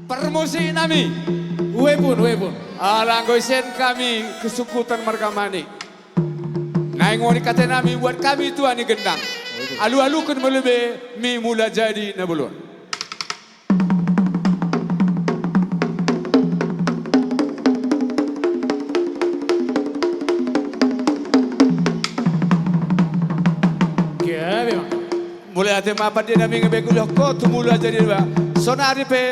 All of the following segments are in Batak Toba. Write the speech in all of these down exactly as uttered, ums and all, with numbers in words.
Parmusik nami, Wepun, Wepun. Ala anggo isen hami kesungkutan marga Manik. Naeng on hata nami buat hami tua ni gendang. Alualuhon molo be mi Mula Jadi Na Bolon. Gabe ma. Mauliate ma pande nami, gabe huulahon ho tu Mula Jadi Na Bolon. Saonari pe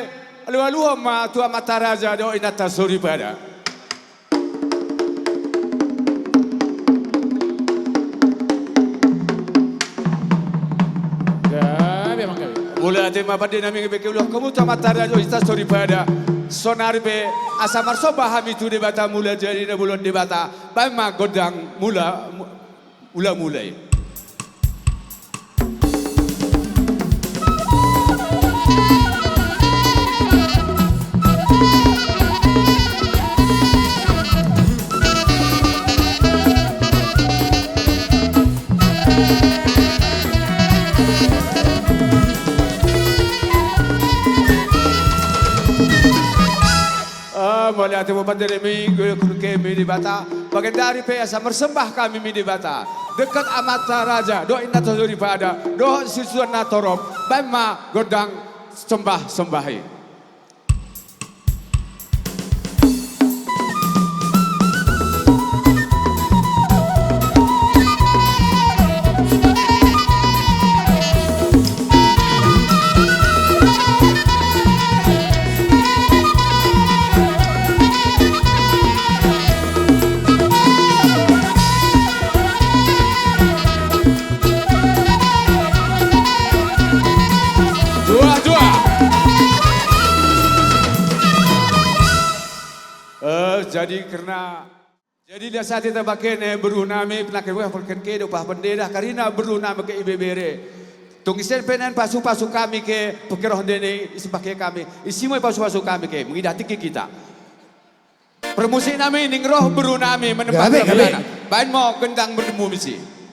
alualuhon ma tu amanta raja dohot inanta soripada. Gabe ma, gabe. Mauliate ma pande nami, gabe huulahon hamu tu amanta raja dohot inanta soripada. Saonari pe asa marsomba hami tu Debata Mula Jadi Na Bolon, Debata, baen ma gondang mula, mu-, mula-mula i. Ah, mauliate ma pande nami, gabe huulahon hami Debata. Bagendari pe asa marsomba hami Debata, dengkan amanta raja dohot inanta soripada dohot situan na torop, baen ma gondang sombasomba i. Dua, dua. Eh, jadi karena, jadi dia saat kita pakai ne beru nami, pernah kedua pakai kedo, pah pendeda, karina beru nami ke ibebere. Tung ise pe naeng pasu-pasu hami ke, pekero dene isi pakai hami, isi ma pasu-pasu hami ke, mengidati ke kita. Parmusik nami, ning ro beru nami, menempat. Gabe, gabe. Baen ma gondang beremu misi.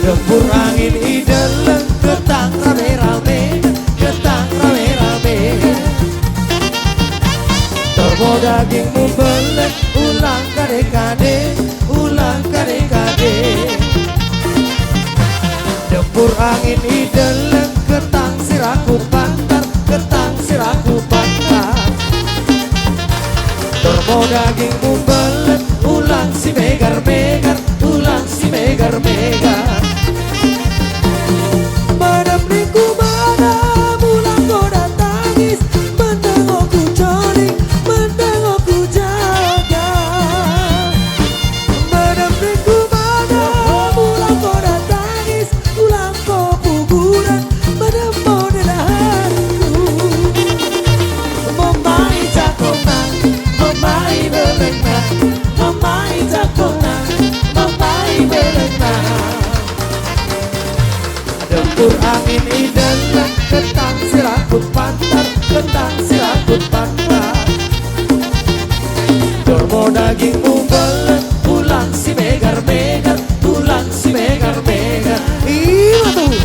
Dempur angin i delleng, getang rame-rame, getang rame-rame. Tormo dagingmu belek, ulang kade-kade, ulang kade-kade. Dempur angin i delleng, getang siraku pantar, getang siraku pantar. Tormo dagingmu belek, ulang simegar-megar, ulang simegar-megar. Madam ningku madam, ulang godang tangis, mendeng ho kucoli, mendeng ho kujaga. Madam ningku madam, ulang godang tangis, ulang ho kuburan, madam model hantu. Mamai jangkona, mamai belengna, mamai jangkona, mamai belengna. Dempur angin i delleng, getang siraku pantar, getang siraku pantar. Tormo dagingmu belek, ulang simegar-megar, ulang simegar-megar. Ima tutu.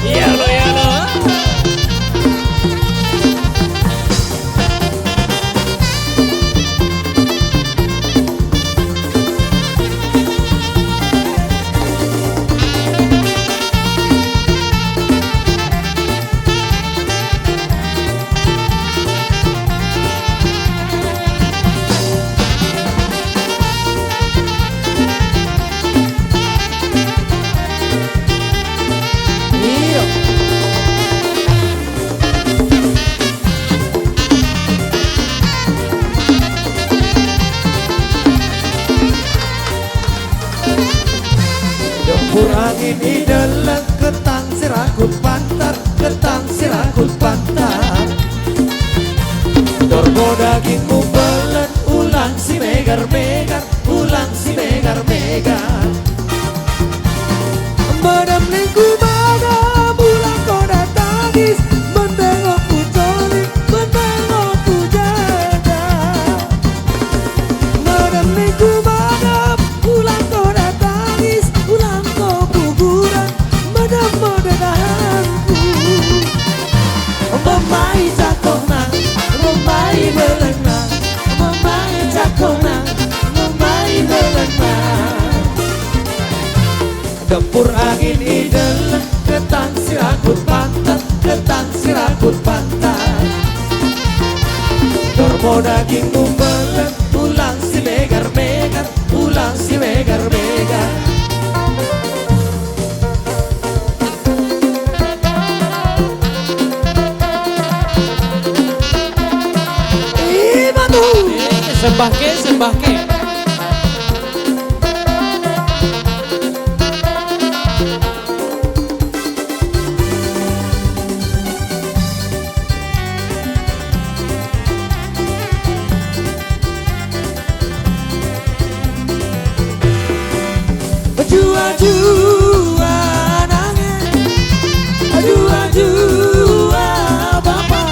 Ialo, ialo. Angin ni dalan, getang siragut pantat, getang siragut pantat. Tormo daging umbelan, ulang simegar-megar, ulang simegar-megar. Ima tutu. Sembah ke, sembah ke. Jua-jua nange, jua-jua bapa,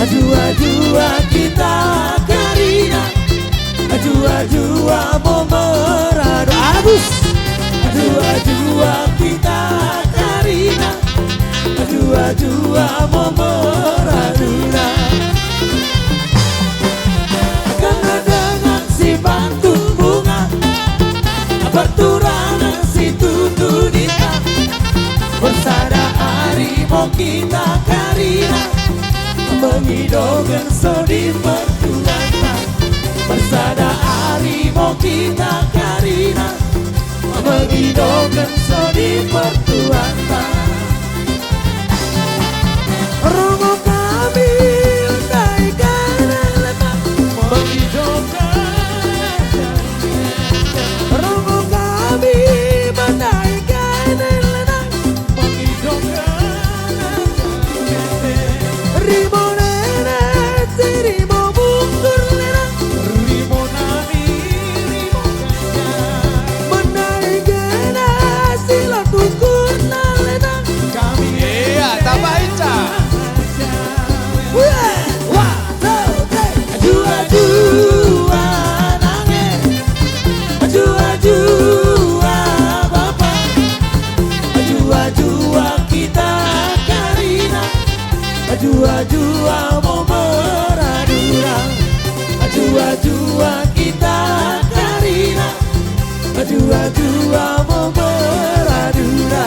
jua-jua hita karina, jua-jua momeradu. Agus. Jua-jua hita karina, jua-jua momeraduna. Gana dengan si pantung bunga, perturangan si tutu dita. Bersada ari mo hita karina, mangidongkan so di mertuanta. Bersada ari mo hita karina, mangidongkan so di mertuanta. Rongo hami, ndai karelemang. Mangidongkan. Rongo hami, ndai karelemang. Mangidongkan. Rimo nene, si rimo bungkur nene. Rimo nami, rimo ganja. Menai gena, sila tukur na lena. Kami. Iya, tambah ica. Wah, wah, tuh, tuh. Jua-jua nange. Jua-jua bapa. Jua-jua hita karina. Jua-jua momeraduna. Jua-jua hita karina. Jua-jua momeraduna.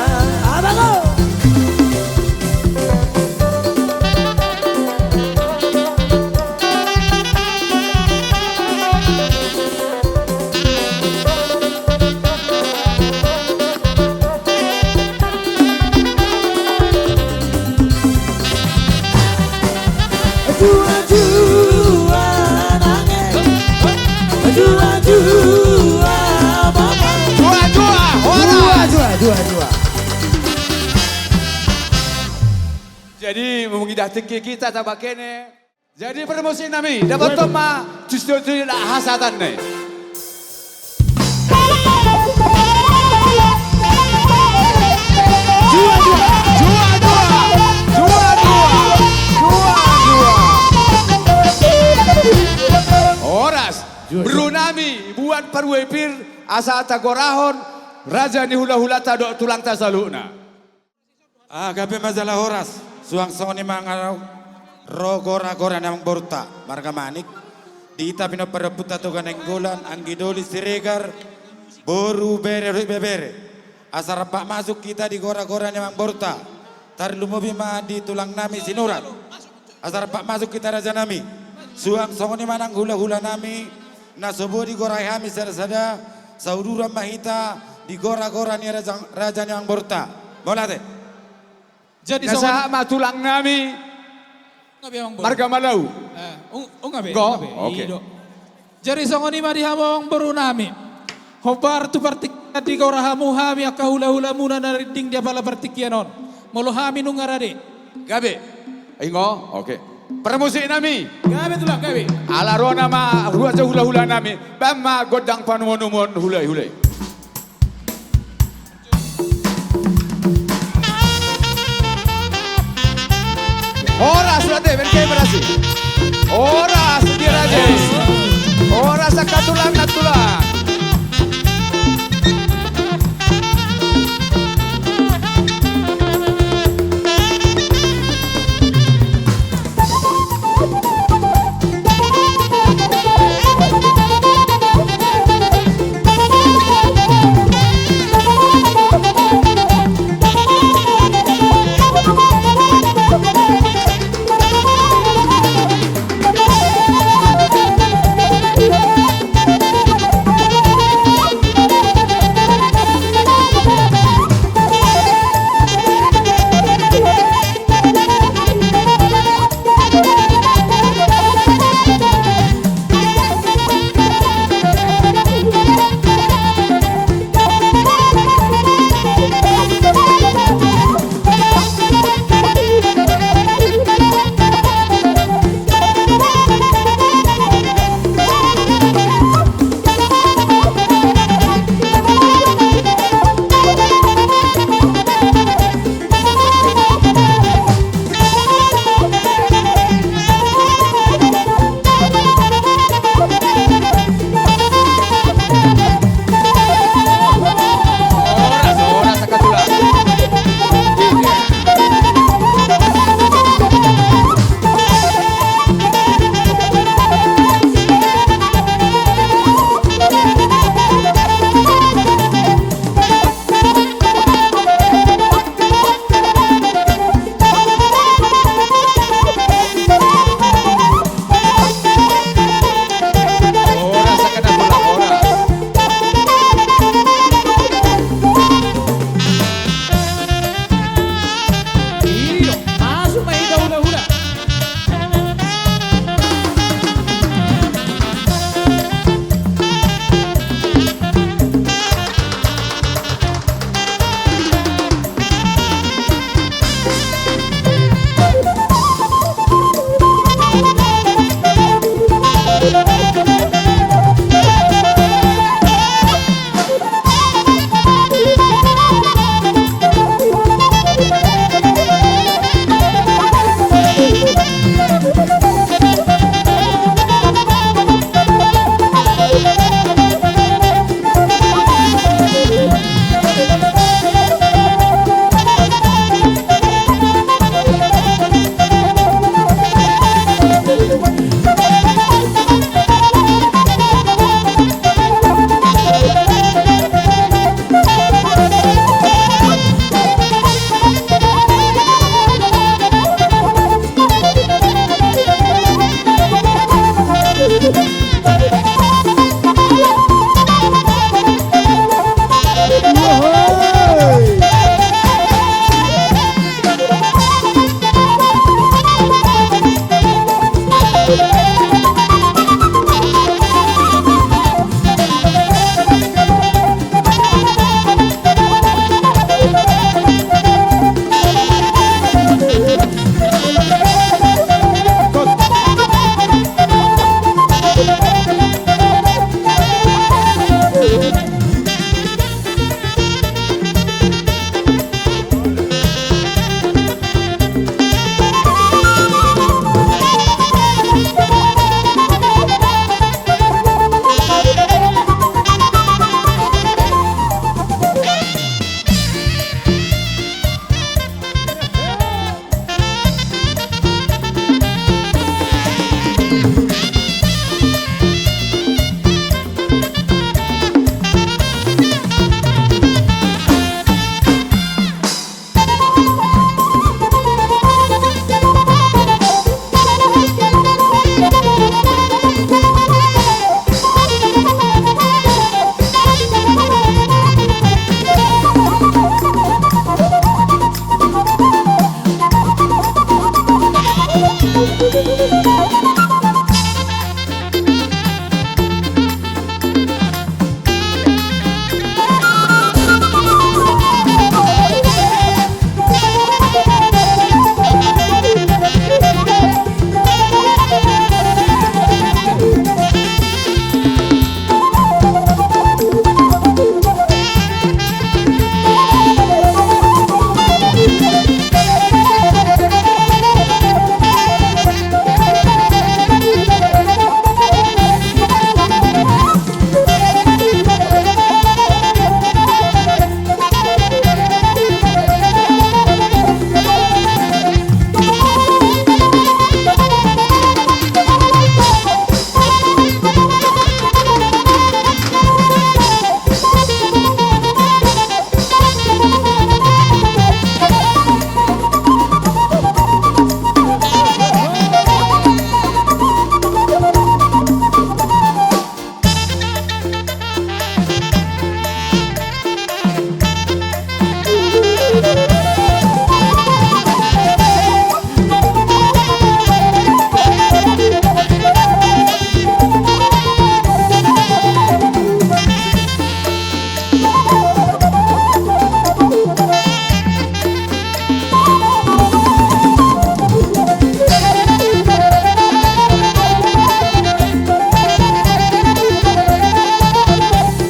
Abang, o. Jua-jua nange. Jua-jua bapa. Jua-jua, horas. Jua-jua, jua-jua. Jadi, mangidah tingki hita, tabakene. Jadi, parmusik nami, dapothon ma, tusi-tusi ni hasahatan ni. Jua-jua. Jua-jua. Jua-jua. Jua-jua. Horas. Jua-jua. Beru nami, buat paruepir, asa tagorahon, raja ni hula-hulanta dohot tulangta saluhutna. Ah, gabe ma jala horas, suang songon i ma nang ro gora-gora ni amangborunta, marga Manik. Di hita pinompar ni ompunta Toga Nainggolan, anggi doli Siregar, boru, bere, dohot ibebere. Asa rampak masuk hita di gora-gora ni amangborunta. Tarlumobi ma di tulang nami Sinurat. Asa rampak masuk hita raja nami. Suang songon i ma nang hula-hula nami, na so boi digorahon hami sada-sada, sauduran ma hita di gora-gora ni raja, raja ni amangborunta. Mauliate. Jadi, songon i ma tulang nami. Gabe amangboru. Marga Malau. Eh, ung-, ung gabe, ung gabe. Oke. I do. Jadi songon i ma di hamu amangboru nami. Hombar tu partingkian digora hamu hami angka hula-hulamuna na rinding di apala partingkian on. Molo hami nunga rade. Gabe. Ingo, oke. Parmusik nami. Gabe tulang, gabe. Ala roha nama ruas hula-hula nami. Bahen ma gondang panumon-umon hula-hula. Horas, horas, horas. Horas, horas. Horas, angka tulang, na tulang.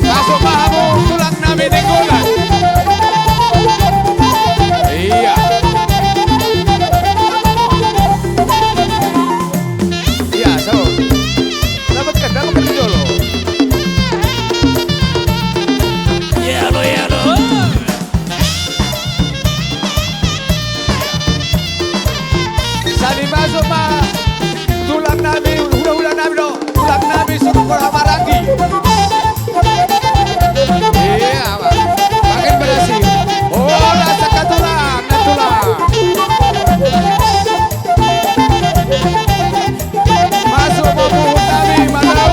Masuk ma hamu tulang nami Nainggolan. Iya. Iya, so. Dapatkan, dapatkan di jolo. Iya, lo, iya, lo. Sadi masuk ma tulang nami, hula-hula nami do, tulang nami suku Borhat Maranggi. Iya, Bang. Makin berhasil. Oh, rasa katulang, katulang. Masuk ma buhut nami, Mandau,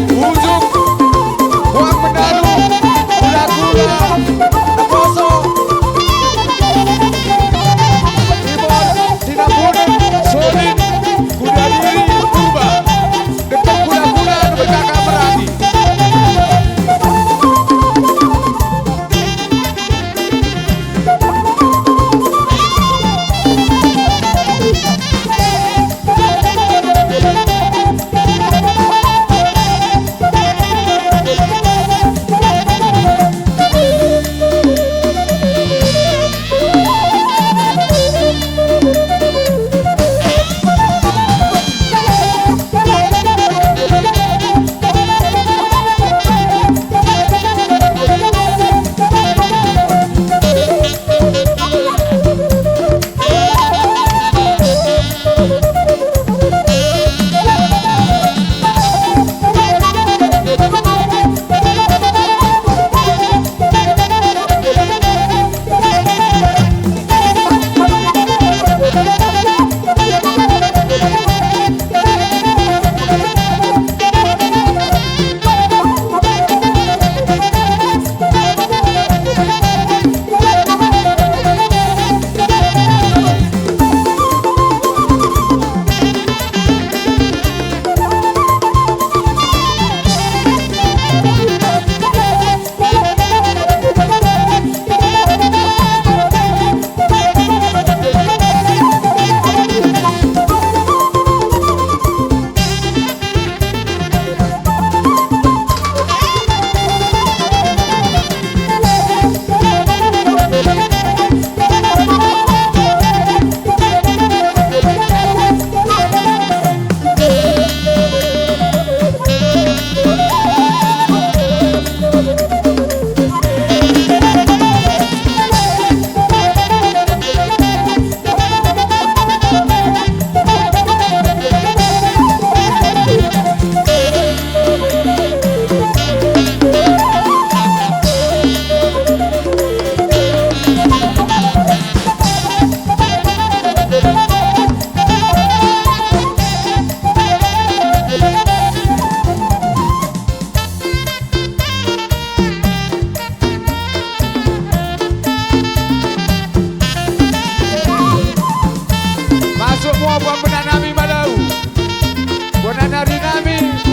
Ujung, Boang Mendaru, Kula-kula, Poso, Ibon, Tinambunan, Sonin, Kudadiri, Purba, dekat Kula-kula, dekat Kamerani. Bonanami ma do. Bonanami.